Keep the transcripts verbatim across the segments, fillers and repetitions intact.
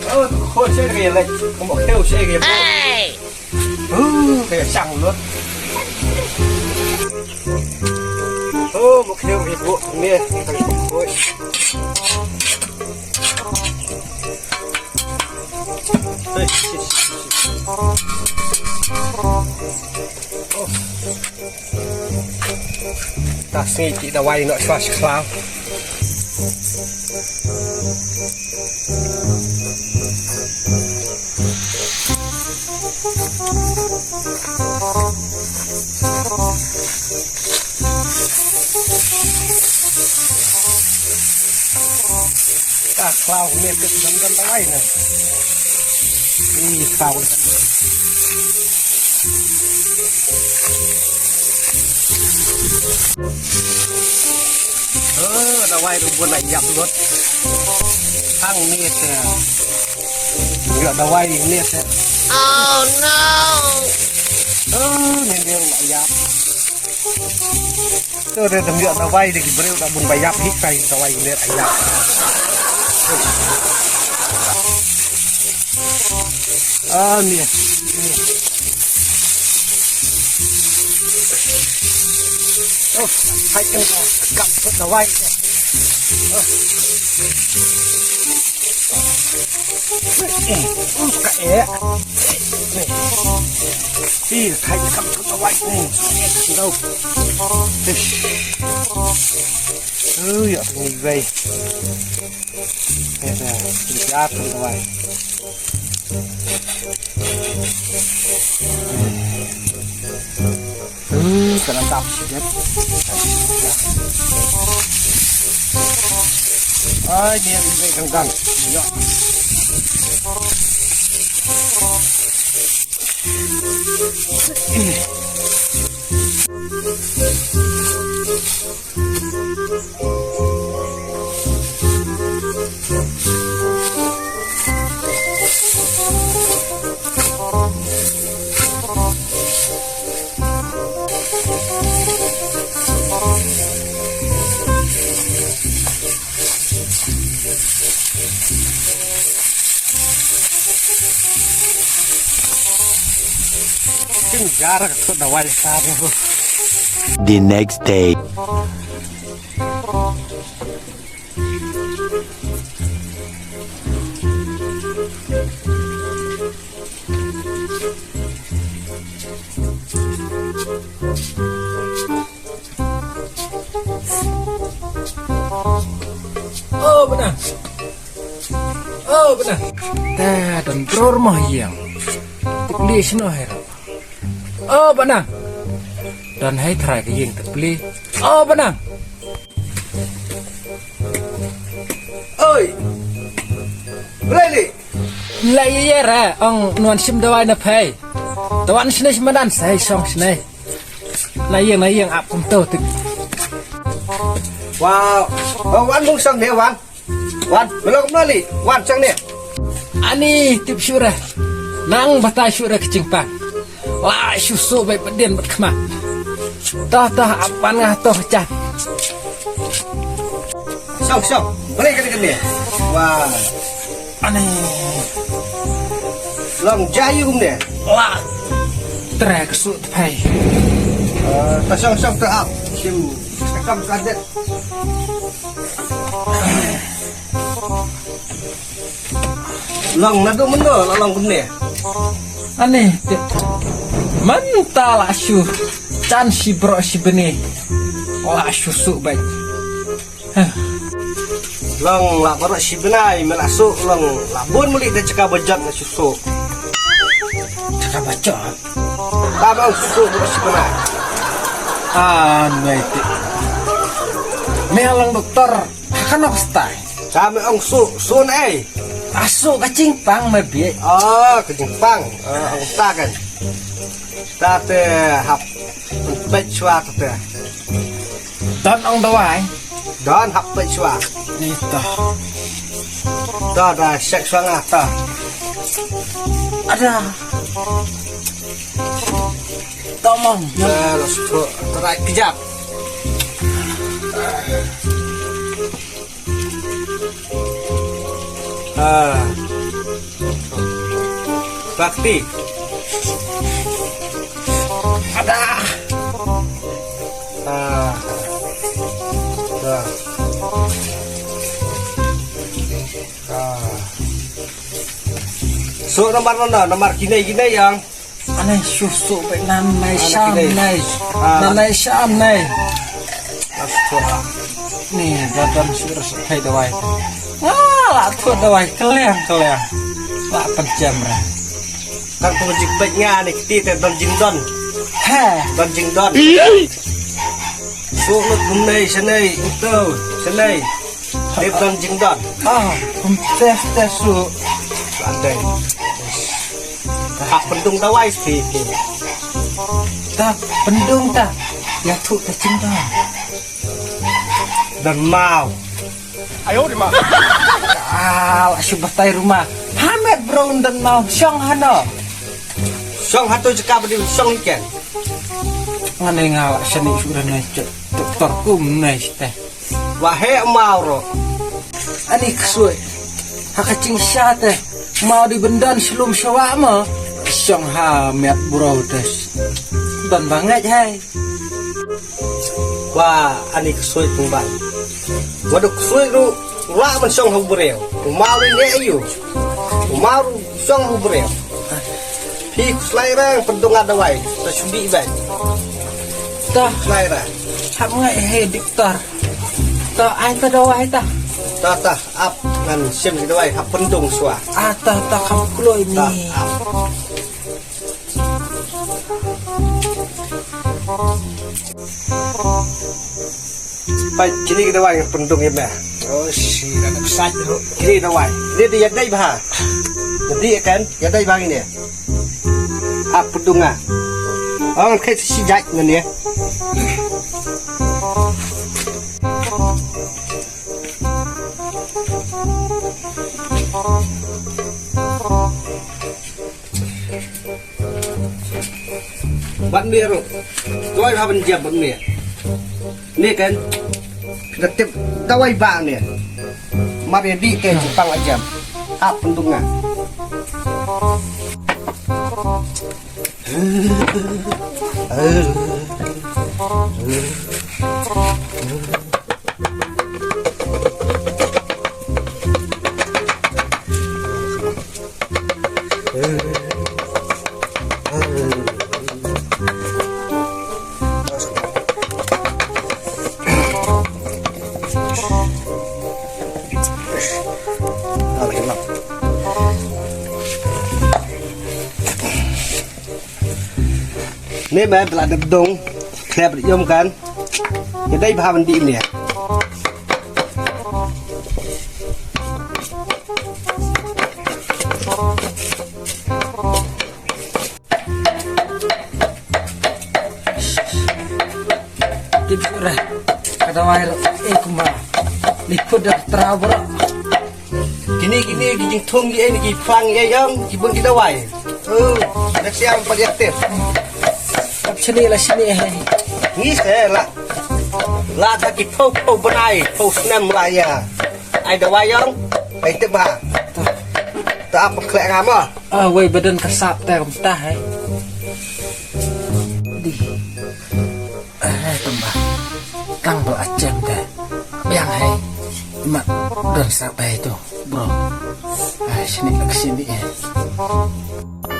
Oh, khoi sha ri lek. Mo khoi sha ri. Oh, ka shang lut. Oh, mo khoi ri bu. Ni, ka khoi. Ta sngi ki dawai noh shwa shi khlaw. Ka khlaw ne ka dang dang dawai ne. Ih, khlaw. Oh, dawai ruh bun la ïap lut. Hang ne te. Ïa dawai ne te. Oh no. Oh, ne ne ruh la ïap. To, de dam ïoh dawai de ki briew da bun ba ïap hi kai dawai ler ïap. Ah, ni. Oh, hai kan ka kap dawai. Oh. Ka eh. Ih, khai ka kam ka wai ni. Ui, ya ni wai. Ya da, ya ka wai. Hmm, kena tap sikit. Ai, ni yang ganggang. Ya. Kin jar ka tu dawai sa tu. The next day. Oh, bana. Oh, bana. Ta don dror mo yang. Tukli sino hero. Oh, bana. Don hai trai ka yang tukli. Oh, bana. Oi. Beli. La ye ye ra ong nuan sim dawai na phai. Tawan sini sima dan sai song sini. Na yeng na yeng ap kum to tik. Wow. Oh, wan bung song ne wan. Wan, belok mali. Wan song ne. Ani tip syura. Nang batai syura kecing pang. Wah, shu su bai pedin bet khmat. Toh toh ap wan ngah toh chat. Song song. Beli kene kene. Wah. Ani. Long jayu ne. Wah. Trai ka su tphai. Eh, ta shong shong ta ap. Sim. Takam kadet. Long nadu mendo la long kumne. Ani. Manta la shu. Chan shi bro shi bene. La shu su bai. Long la baroh shi bnai me la suk long la bun muli da jaka bajat na suk. Jaka bajat. Ba ba suk baroh shi bnai. Ah, nai ti. Me long doktor. Kan ok stai. Ka me ong suk, suk nai. Asu ka jingpang me bi. Ah, ka jingpang. Ah, ong ta kan. Ta te hap. Pet chua ta te. Don ong dawai. Don hap peit shuwa. Ni ta. Ta da shek shuwa nga ta. Ada. Tomong. Ya, los tu. Terai kejap. Ah. Bakti. Ada. Ah. Dah. Ah. So, namar mana? Namar kine, kine yang. Anai shuh shuh bad nanai sham nai. Ah. Nanai sham nai. Ni, dadan shuh shuh hai dawai. Ah, la thuh dawai kaliang kaliang. La pencem ra. Kan tu jik pek nga ni kiti te don jing don. He. Don jing don. Shuh lut gumnai shanai uto shanai. Dep don jing don. Ah, kum teh teh shuh. Landai. Ha pyntung dawai spi ki. Ta pyntung ta. Ya thuh ta jing don. Don mau. Ayo di ma. Ah, la shu batai rumah. Hamet bro don mau shong hano. Shong hato jaka bdi shong iken. Ngane nga la shani shu rane cek doktor kum ne site. Wah he mau ro. Ani ksui. Ha ka ching sha te. Mau di bendan shlum shawa ma. Shong ha miat burau te. Don bangai hai. Wa ani ksui pung ban. Wa dok ksui ru la man shong ha u breu. U mau ri ne ayu. U mau ru shong ha u breu. Phi kuslai rang pendung ada wai. Ta shudi bai. Ta kuslai rang. Hap ngai he diktar. Ta ai ta dawai ta. Ta ta ap ngan sim ki dawai hap pendung swa. Ah ta ta kam kloi ni. Ta ap. Pai, kini kita wai pundung ya meh. Oh, si, ada besar tu. Kini kita wai. Dia dia dai bah. Jadi kan, ya dai bah ini. Ah, pundung ah. Oh, kayak si jai ni ya. Ban ne ro. Dawai ha ban jam ban ne. Ne kan. Kita tip dawai ba ne. Mar ya di ke jipang ajam. Ap pendunga. Ni meh, la dep dong, klep yom kan. Ka dei bha ban dih ne. Tip sure. Ka dawai ro, eh, kumba. Liput da traw bro. Kini, kini, ki jingthung ki, eh, ki plang, eh, yang, ki bun ki dawai. Oh, nak siang pagi aktif. Ap sini lah sini, eh. Ngi se la. La ta ki pau, pau benai, pau snem la ya. Ai dawai yang, ai tip ba. Ta apa klek ngama? Ah, wei badan kasap ta kumta, eh. Di. Eh, tamba. Tang ba achem te. Biang hai. Mat don sa bai tu, bro. Eh, sini lak sini eh.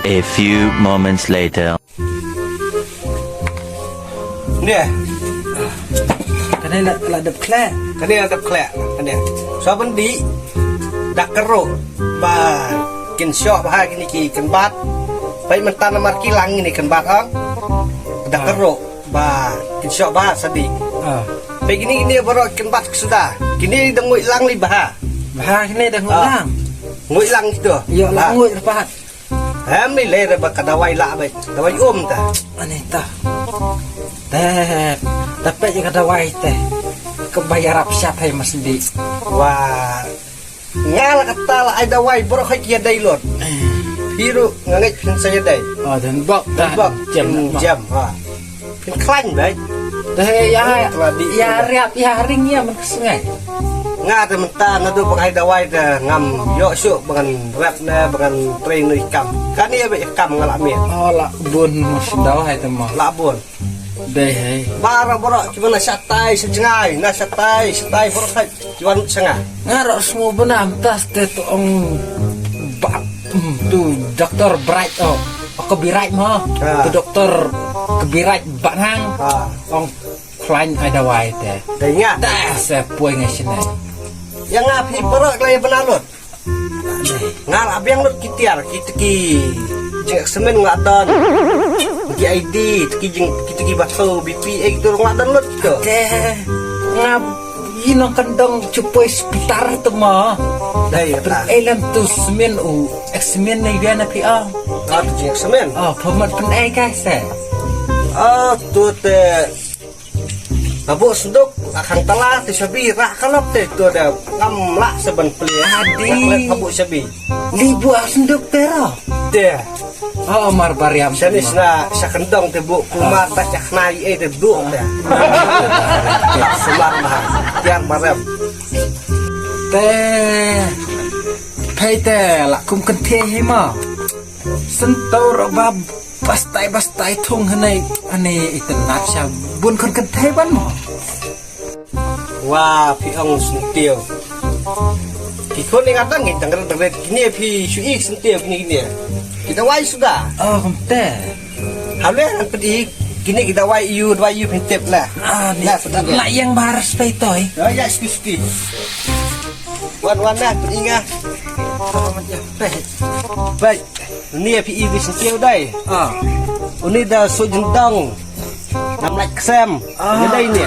A few moments later. Ni. Kane la la dep khleh. Kane la dep khleh. Kane. Sa ban di. Dak kero. Ba kin syok ba kini ki kynbat. Bai mentan namar kilang kini kynbat ang. Dak kero. Ba kin syok ba sadi. Ah. Pe kini kini baroh kynbat suda. Kini dang nguih lang li ba. Ba kini dang nguih lang. Nguih lang gitu. Yo lang nguih lepas. Hem ni le ba ka dawai la ba. Dawai um ta. Ani ta. Te. Tapi ka dawai te. Ka bayar ap siap hai mas di. Wah. Nga la kata la ai dawai bro hai kia dai lot. Hiru nga ngai phin sa ya dai. Oh, dan bok dan bok jam jam ha. Phin klan dai. Dai ya ya riap ya ring ya man ka sungai. Nga te mynta naduh ba ngan ai dawai te ngam ïoh shuh ba ngan rep ne ba ngan trei noh ïa ka kam. Kane ïa ba ïa ka kam nga la miet. Oh, la bun mo shu dawai te mo. La bun. Dei hei. Baroh baroh kiba na shatai sha jngai, na shatai shatai baroh hai kiba na sha nga. Nga ruh sngewbha namar te tu ong ba, hmm, tu doktor Bright, oh, oh, ka Bright mo. Ha. Tu doktor ka Bright ba nang. Ha. Ong khlaiñ ai dawai te. Dei nga. Te se poi nga shine. Ïa nga phi baroh khlaiñ ba na lut. Nga la biang lut ki tiar, kita ki jingeksamin nga don. Ki I D, ki jing, kita ki ba thaw B P A tu nga don lut kita. Te nga i nongkyndong shu poi hospital tu mo. Dei ta. Pynei lem tu smin u eksamin ne ïa na phi ah. Ah, tu jingeksamin. Oh, pynmut pynei ka se. Oh, tu te. Ka buh synduk, la khang tala, te shabi, rah ka lok te, to da, ngam lah sa ban plie. Adi. Ka buh shabi. Li buh synduk te ro. Te. Oh, mar bariam. Shani sna, sha kyndong te buh, kumar ta sha khnai, eh, te buh te. Sumar ma, tiar bariam. Te, phai te, la kum kynthei hi ma. Sentor ba bastai bastai thung hanai ane iten nat sha bun khun kynthei ban mo. Wa phi ong sentiew. Ki khun ing atang ing tang ret ret kine phi shu i sentiew kine kine. Ki dawai suda. Oh, kumte. Hale ngan pedi kine ki dawai yu dawai yu phi tip lah. Ah, ni. Lah, suda. La yang bar stai toi. Ya, ya, ski ski. Wan wan na pedi nga. Oh, ya, peh. Baik. Ni phi i di sentiew dai. Ah. Uni da su jendong. Nam lait ksem. Ah. Ni dai ni.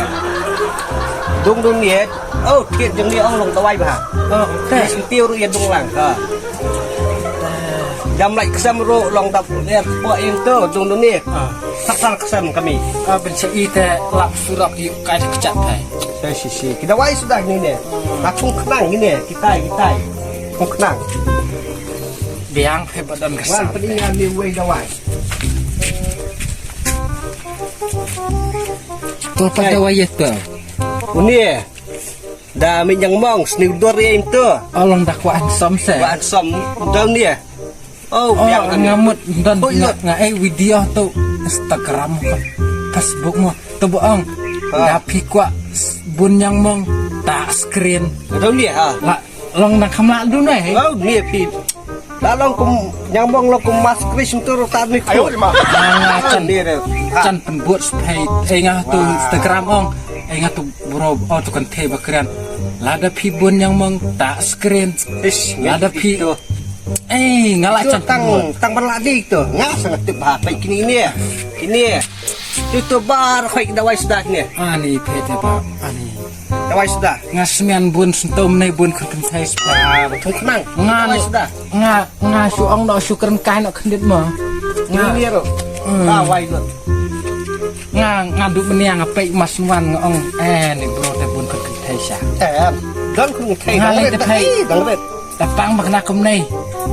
Dung dung ni. Oh, tiet jong ni ong long dawai ba. Oh, okay. Ni sentiew ru ya dung lang. Ha. Jam lait ksem ru long da er po ing tu dung dung ni. Ah. Sar sar ksem kami. Ah, ben sa i te lap surok yu kai te kecap hai. Sai si si. Ki dawai suda ni ni. Ba kung kenang ni ni. Kitai kitai. Kung kenang. Biang phe ba don ka. Wan sam. Pynïa ni wei dawai. To pa dawai ya to. Uni. Da mi nyang mong sniw dor ya im to. Along da kwah an som se. Kwah an som dong ni. Oh, biang nga mut don nga ai video to Instagram ko. Facebook mo. To bo ong. Da phi kwah bun nyang mong ta screen. Dong ni ha. La long nang kham lah dun eh. Oh, ni phi. La long kum nyang mong long kum mas kris tur ta ni. Ayo ma. Chan pynbut sphai. Eh nga tu Instagram ong. Eh nga tu bro oh tu kan thei bakran. Lada phi bun nyang mong ta screen. Lada phi. Eh nga la chan pynbut. Tang ban la dik tu. Nga sangat tip ha pai kini ni. Kini. Tu tu bar khoi dawai suda ni. Ani phe te ba. Ani. Dawai suda. Nga smian bun sentum nei bun khun kynthei suda. Thung khnang. Nga nga nga shu ong no shu kren kai no khndit mo. Nga ni ro. Dawai lo. Nga nga du menia nga pek mas nuan nga ong eh ni bro te bun khun kynthei sha. Eh. Don khun kynthei. Nga le te pek. Dang ret. Tapang ba kena kumnei.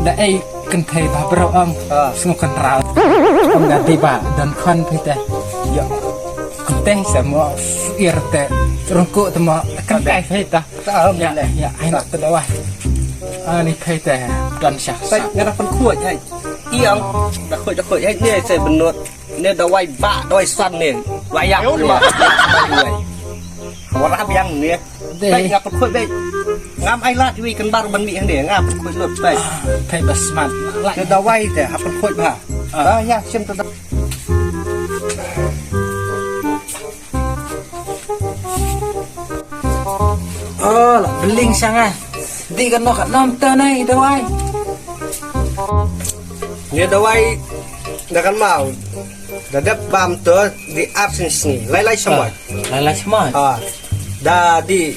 Da ei kynthei ba bro ong. Sngu kan rau. Ong da di ba don khon phi te. Yo. Kynthei sa mo ir te. Rungku te mo kynthei phi ta. Ya ya ai nak te dawai. Ani phi te don syak. Sai ngara pen khuat ai. Iang da khuat da khuat ai ni sai benut. Ni dawai ba dawai san ni. Dawai yak ni. Wara biang ni. Dei. Baik, ngapa khuat baik. Ngam ai lad wi kan bar ban mi hande ngapa khuat lut baik. Thai bas mat. Te dawai te apa khuat ba. Ah ya sim te. Oh, la beling sanga. Di kan nok nom te nai dawai. Ni dawai da kan mau. Da dep bam to di ar sngi sngi. Lai lai samoi. Lai lai samoi. Ah. Da di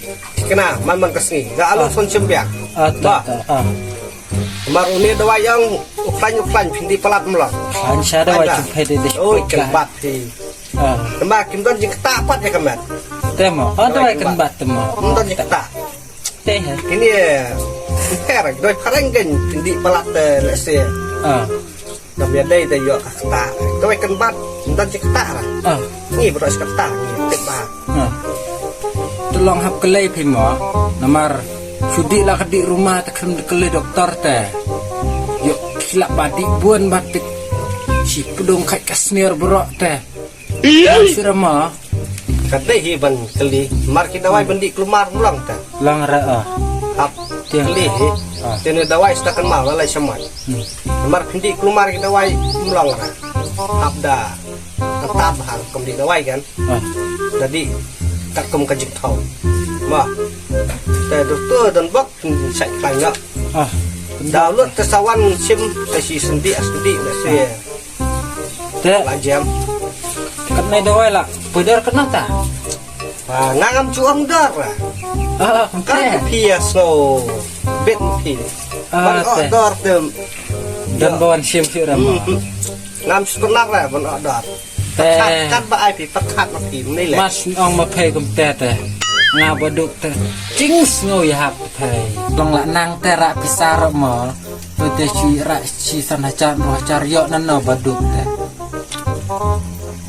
kena man man ka sngi. Da alu son chembiak. Ah, ta ta. Ah. Mar uni dawai yang uklan uklan pindi palat mlo. Kan sha dawai chempe di di. Oh, ikan bat di. Ah. Tembak kim don jing ketak pat ya kemet. Temo. Oh, dawai kan bat temo. Kim don jing ketak. Te ha. Kini eh, per doi pareng kan pindi palat eh, lese. Ah. Dam ya dai dai yo kata. Doi kan bat dan cik kata lah. Ah. Ni bro kata ni tip ba. Ah. Tu Long hap kylli phi mo. Namar shu dih la ka dih ruma te khlem da kylli doktor te. Ïoh ki lah ba dih bun ba tik. Shi pdung khat ka snier baroh te. Ïa. Shu ra mo. Ka dei hi ban kylli. Mar ki dawai ban dih kulmar long te. Long ra ah. Hap. Tiang. Kylli hi. Ah. Te ne dawai sdang kan ma la lai shamai. Hmm. Mar phin dih kulmar ki dawai long ra. Hap da. Ka tab ha kum dih dawai kan. Ah. Da dih kat kum ka jingthaw. Ma. Te doktor don bok shait khlaiñ nga. Ah. Da lut te sa wan shim te shi sendih sendih na shi. Te. La jam. Kat nai dawai la. Pudar kat nata. Ah, nga ngam ju ong dor. Ah, kan te. Phi ya so. Bet phi. Ah, ban te. Dor te. Dan bawan shim shi rama. Hmm. Ngam shu pernah ra ban order. Te. Pyrkhat kat ba ai phi pyrkhat ma phi mynne le. Mas ong ma phi kumte te. Nga baduk te. Jingsngew ïa hap te. Long la nang te ra pisa ra mo. Pute shi ra shi san hajar ro hajar ïoh nano baduk te.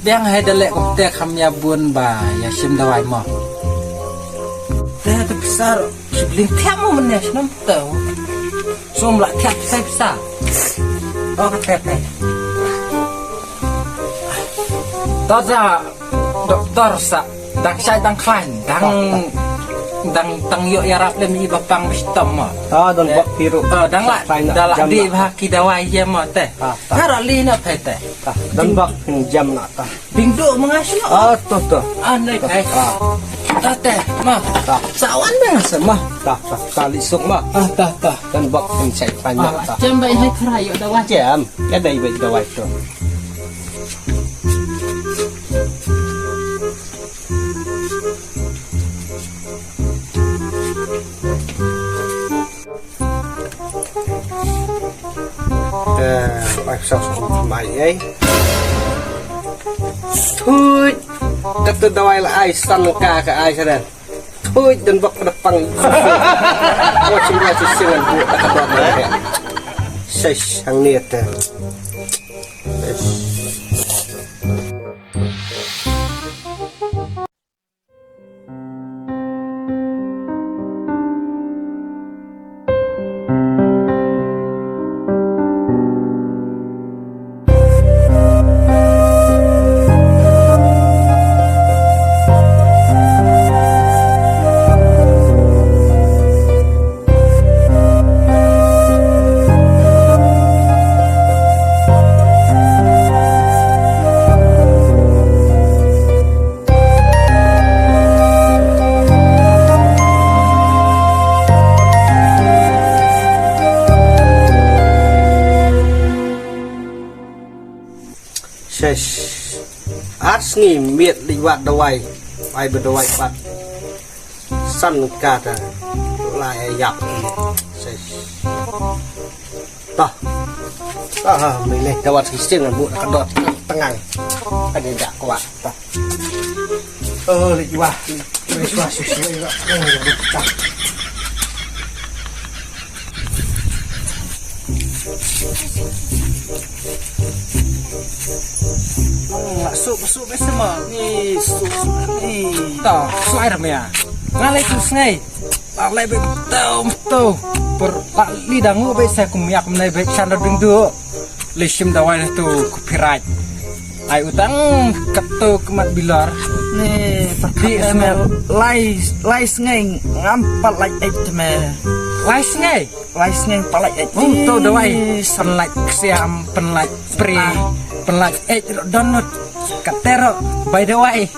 Biang hai da leh kumte kham ïa bun ba ïa shim dawai mo. Te te pisa ro. Sibling thiam mo mynne shnong tau. Som la thiam sai pisa. Oh, kata, kata. Ta ja doktor sa dang shai dang khlaiñ dang dang tang ïoh ïarap lem i ba pang bistom mo. Ah, don bok piru. Ah, dang la da la di ba ki dawai ïa mo te. Ah, ta. Ka ra li na pete. Ah, don bok jam na ta. Bing du ma nga shu. Ah, to, to. Ah, nai kai. Ah. Ta te, ma. Ta. Sa wan ma nga sa ma. Ta, ta, ta li suk ma. Ah, ta, ta. Kan bok kan sai tanya ta. Jam bai hai khra ïoh dawai. Jam. Ya dai bai dawai to. Te, ai, sa, sa, mai, ai. Thui. Kata dawai la ai, san ka, ka ai, sa dan. Thui, dan bok pada pang. Ko sing la sing ngan bu, kata dawai la ai. Ses, hang ni te. Ses. Ses. Ar sngi miet li wat dawai. Ai ba dawai pat. San ka ta. Lai yap. Ses. Tah. Ah, mele dawat sing sing bu ka dot tengang. Ada jak kuat. Tah. Oh, li wah. Li wah susu. Sup sup semua. Ni sup ni. Tah, suai ram ya. Ngalai tu sengai. Lak lei beit mtew mtew. Por lak li da ngu beit sa kum yak mnei beit shan da ding du. Lei shim da wai tu copyright. Ai utang kato kemat bilar. Ni di sma lai lai sngai ngam pat lai et me. Lai sngai. Lai sngai pat lai et. Oh, to da wai. San lai siam pan lai. Pri, ah, pynlait eh download. Katero, by the way.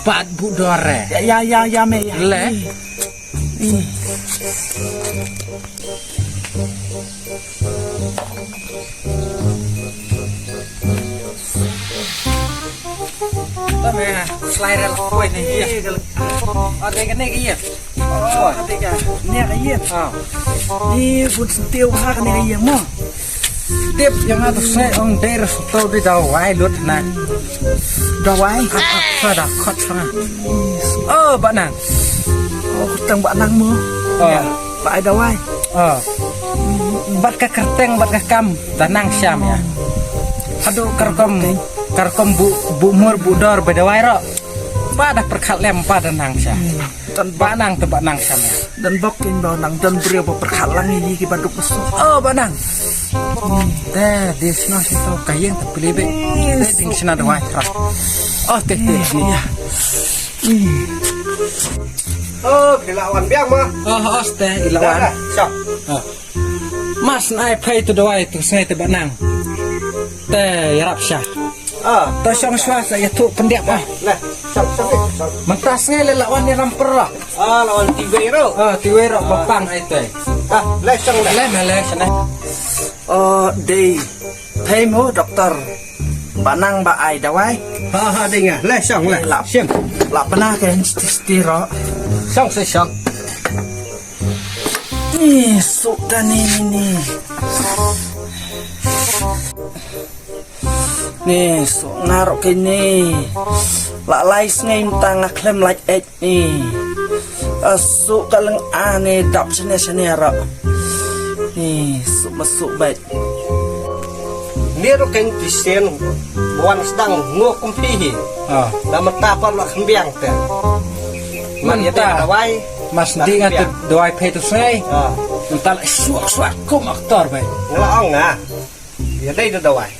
Pat bu dore. Ya, ya, ya, ya, me, ya. Le. Ih. Ih. Tama, slide rel koi ni. Iya. Ada kena iya. Oh, ada ka. Ni ka iya. Ah. Ni bun sentiu ha kena iya mo. Tip yang ada saya ong der tau di dawai lut na. Dawai. Kat kat sa da kat sa. Oh, ba nang. Oh, tang ba nang mo. Oh. Ya, ba dawai. Oh. Bat ka kerteng, bat ka kam, da nang siam ya. Aduh, kerkom, kerkom bu, bu mur, bu dor, ba dawai ro. Ba da pyrkhat lem ba da nang sha. Don ba nang te ba nang sha me. Don bok kin ba nang don briew ba pyrkhat lang ïa ki ba duk ba suk. Oh ba nang. Te de sna sha to ka ïeng te pili be. Te ding sna dawai tra. Oh te te ni. Oh ki la wan biang ma. Oh oh te i la wan. Sha. Mas nai phai tu dawai tu snai te ba nang. Te ïarap sha. Ah. To shong shwa sa ïathuh pyndiap ah. Lah, shong shong shong. Mynta sngai le lawan ni ram perra. Ah, lawan tiwei ro. Ah, tiwei ro bapang ai tai. Ah, le shong le. Le me le shane. Oh, dei. Phai mo doktor. Ba nang ba ai dawai. Ha ha dei nga. Le shong le. La shim. La pernah ke sti sti ro. Shong se shong. Ni suk da ni ni. Ni suk ngarok ke ni. La lai sngai mynta nga khlem lait et ni. A suk ka leng a ni dap shane shane ro. Ni suk ma suk bait. Ni ro ken tisen wan sdang ngok kumpi hi. Ah. Da mata par la kembiang te. Man ïa te dawai. Mas di nga te dawai phe tu sngai. Ah. Mynta la suak suak kum aktor bai. Ngla ong nga. Ïa dei da dawai.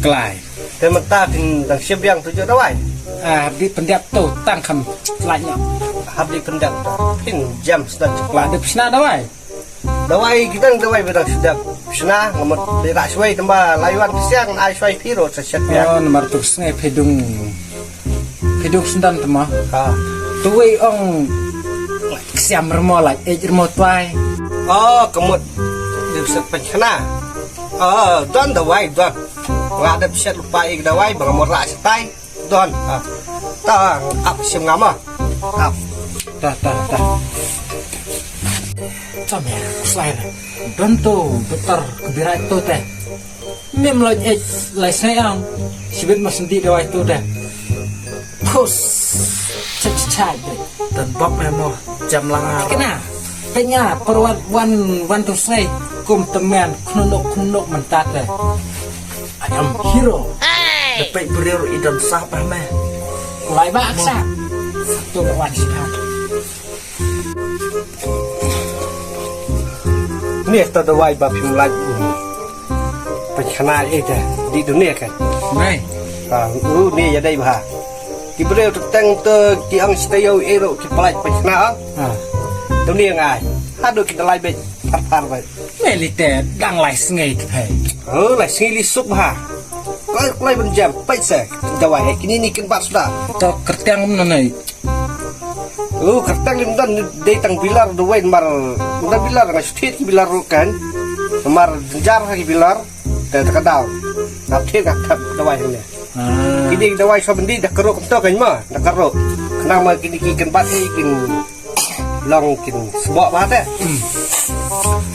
Klai. Te mynta tin dang shim biang tu ju dawai. Ah, di pendiap tu tang kham lait noh. Hap di pendiap tu. Phin jam sdang. Klai di pesna dawai. Dawai kita dawai bedang sedap. Pesna ngamut di rak shwai tamba layuan pesiang ai shwai piro sa shet biang. Oh, namar tu sngai phe dung. Piduk sendan te ma. Ha. Tuwei ong siam remo la ej remo twai. Oh, kemut. Dia bisa penchena. Oh, don dawai don. Nga ada bisa lupa ik dawai bang mo ra setai. Don. Ha. Ta ap sim ngama. Ap. Ta ta ta. Ta me slai. Don tu doktor kebirai tu teh. Mem lo ej lai sai ang. Sibit mas ndi dawai tu dah. Pus. Chat chat deh. Dan bok memo jam langa. Kena. Tanya perwat wan wan tu sai. Kum temen knunuk knunuk mentat deh. I am hero. Dapat beriur idan sah bah meh. Kulai bak sah. Satu wan sah. Ni ta dawai ba phim lait. Pynkhana eh te di dunia kan. Nai. Ah, u ni ya dai ba. Ki breu tu teng tu ki ang stay au ero ki palait pynkhana. Ah. Tu ni ngai. Hadu ki dalai bet. Par par bet. Meli te dang lai sngai te phai. Oh, lai sngai li suk ba. Lai lai ban jam pait se. Dawai eh kini ni kin bat suda. To kertiang mena nai. Oh, kertang lim dan dei tang bilar dawai mar. Mar bilar nga shu thied ki bilar ruh kan. Mar jar ha ki bilar. Te te ka daw. Nga thied nga thap dawai hangne. Ah. Kini dawai shu bendi da keruk kumto kan ma, da keruk. Kena ma kini ki ken bat ni kin long kin sebok ba te. Hmm.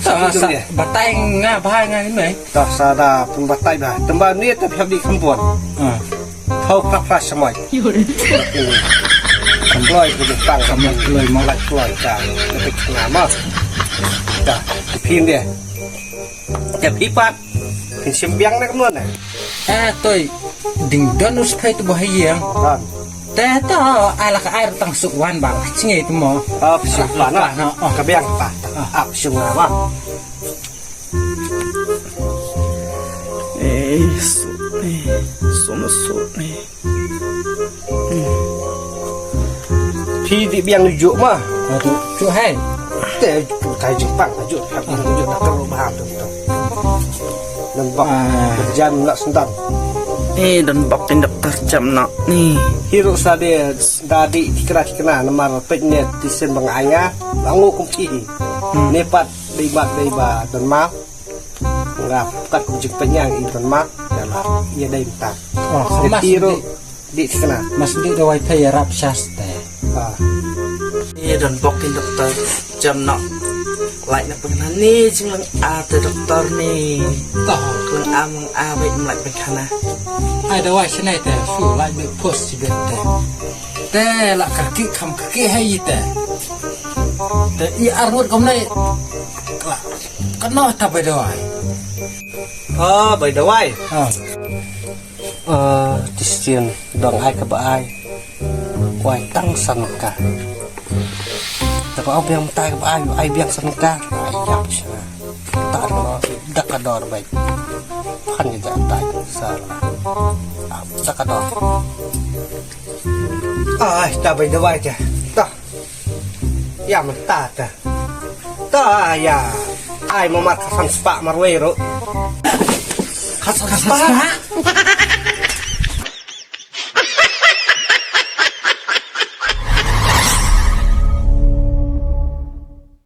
Sa sa batai nga ba nga ni mai. Dah sa da pun batai ba. Tembang ni te pihak di kampung. Ah. Hau prak prak semai. Kloi ke jepang. Sama kloi ma. Kloi kloi ka. Tapi kenapa? Dah, pin dia. Dia pipat. Pin sembiang nak mana? Eh, toi. Ding don us phai tu bahaya. Kan. Te to, ala ka air tang suk wan bang. Chingai tu mo. Ah, pin sembiang. Ka biang pa. Ah, pin sembiang. Eh, so, eh, so ma so, eh. Hmm. Phi di biang ju ma. Aduh, ju hai. Te ju kai jepang ju, ju na karo ba tu. Nampak jam nak sendang. Eh, dan bak tindak terjam nak ni. Hiru sa de dadi tikra tikra namar pet ne tisen bang anga. Langu kumpi. Hmm. Nepat dei ba dei ba don ma. Nga kat kum jing penyang i ton mak. Dalam ia dai mta. Oh, mas di di sana. Mas di dawai phe rap shaste. Ah. Ia don bok in doktor jam nak. Lai nak pengen ni jing lang a te doktor ni. Toh lang a mang a baik melai pengen. Ai dawai senai te su lai baik pos si bet te. Te la kerki kam kerki hai te. Te i arngut kom nai. Kla. Kano ta bai dawai. Ah, bai dawai. Ah. Ah, tisian dong ai ka ba ai. Wai tang san ka. Te ba ong biang mynta ka ba ai, ai biang san ka. Ai yap sha. Ta no da ka dor bai. Phan ka ja tai sa la. Da ka dor. Ai ta bai da wai ja. Ta. Ya mynta ta. Ta ya. Ai mo mar ka san spa mar wei ro. Ka san spa.